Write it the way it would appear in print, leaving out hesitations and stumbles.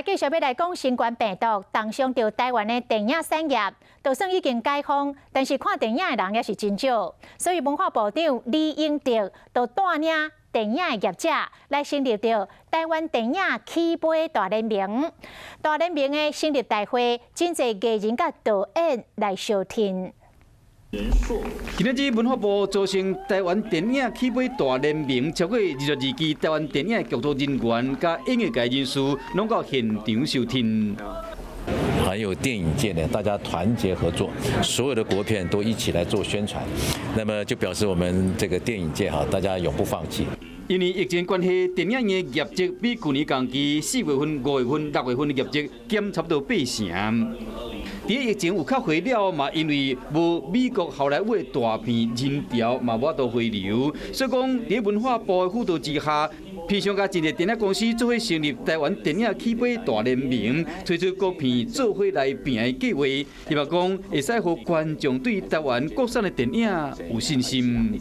繼續欲來講新冠病毒，重傷著臺灣的電影產業，就算已經解封，但是看電影的人也是真少，所以文化部長李永得就帶領電影的業者來成立著臺灣電影起飛大聯盟。大聯盟的成立大會，真濟藝人佮導演來相挺。今仔日文化部組成臺灣電影起飛大聯盟，超過22支臺灣電影劇組人員佮演藝界人士，攏到現場收聽。還有電影界呢，大家團結合作，所有的國片都一起來做宣傳，那麼就表示我們這個電影界哈，大家永不放棄。因為疫情關係，電影業業績比舊年同期4月份、5月份、6月份的業績減差不多八成。佇疫情有較回了嘛，因為無美國好萊塢的大片人潮嘛無法度回流，所以講佇文化部的輔導之下，片商佮真濟電影公司做伙成立臺灣電影起飛大聯盟，推出國片做伙來拚的計劃，希望講會使予觀眾對臺灣國產的電影有信心。